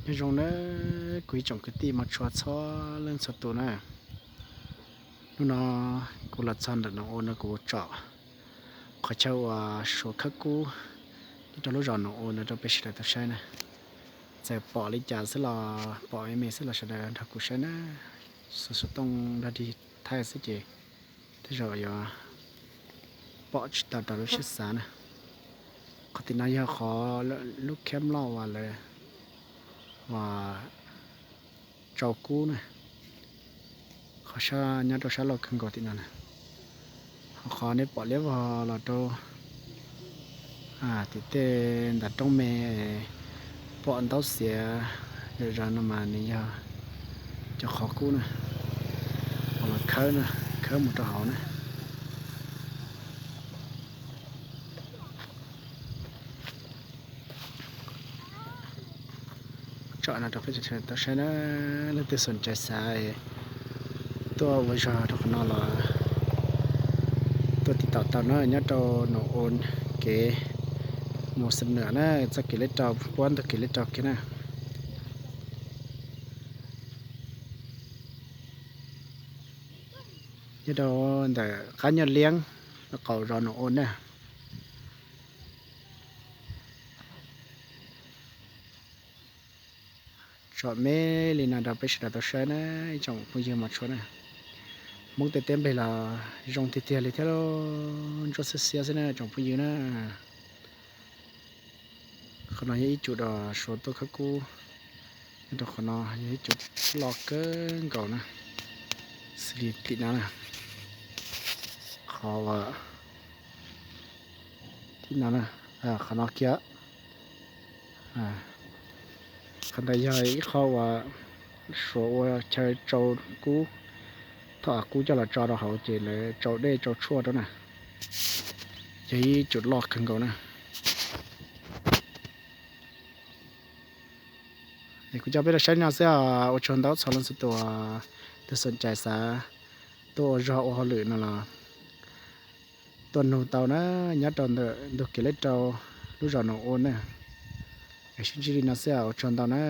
Nyob zoo na kuv ib tsoom kwv tij mos tshua txhua leej txhua tus na. Hnub no kuv los txog ntawm Noom Ua no kuv tsom qhov chaw uas suav khawb kub nyob rau lub zos Noom Ua no rau peb sawv daws tau saib na. Txawm pom li cas xwb los pom me me xwb los sawv daws nrog kuv saib na. Xuv xov tooj nrog dig thaij xwb ces tej zaum yuav pom tsis tau raws lub siab xav na. Qhov tim no yog qhov lub khab loj uas lawv uas tsau kub na. Qhov nyob rau sab laug kawg nkaus tim no na. Ho qhov nej pom liab vog los rau tim tej ntas roob me pom ntaub xiav zom zaws no mas nws yog cov qhov kub na, uas los khawb na, khawb mus rau hauv na. Tsom no rau peb sawv daws tau saib na. Leej twg xoom cai xav tuaj ua zog rau qhov no los tuaj tiv tauj tau na, nyob rau Noom Ua kev mus Xam Nuam na, txoj kev lej rau, puab ntug kev lej rau kiag na. Nyob rau ntawm qab nyuag liab qaum zos Noom Ua na. Tsom me li no rau peb sawv daws tau saib na, ib tsoom phooj ywg mos tshua na. Hmoob tej teb nplej los zoo tiag tiag li thiab, ntsuab xiab xiab xwb na tsoom phooj ywg na. Qhov no yog ib cum suav tuaj khawb kub, nyob rau qhov no yog ib cum loj kawg nkaus na, xws li tim no na, qhov tim no, qhov no kiag. Qhov ntawd yog ib qho uas suav ua chaw tsau kub, thaum kub coj los tso rau hauv ces lawv tsau dej tsau tshuaj rau na. Yog ib cum loj kawg nkaus na. Es kuv coj peb rau saib no xwb os, ua tsaug ntau txog leej txhua tus, tus xoom cai xav tuaj ua zog ua hauj lwm no los tuaj nug tau na, nyob rau ntawm ntug kev lej rau lub zos Noom Ua na. Es sib ntsib li no xwb os, ua tsaug ntau na.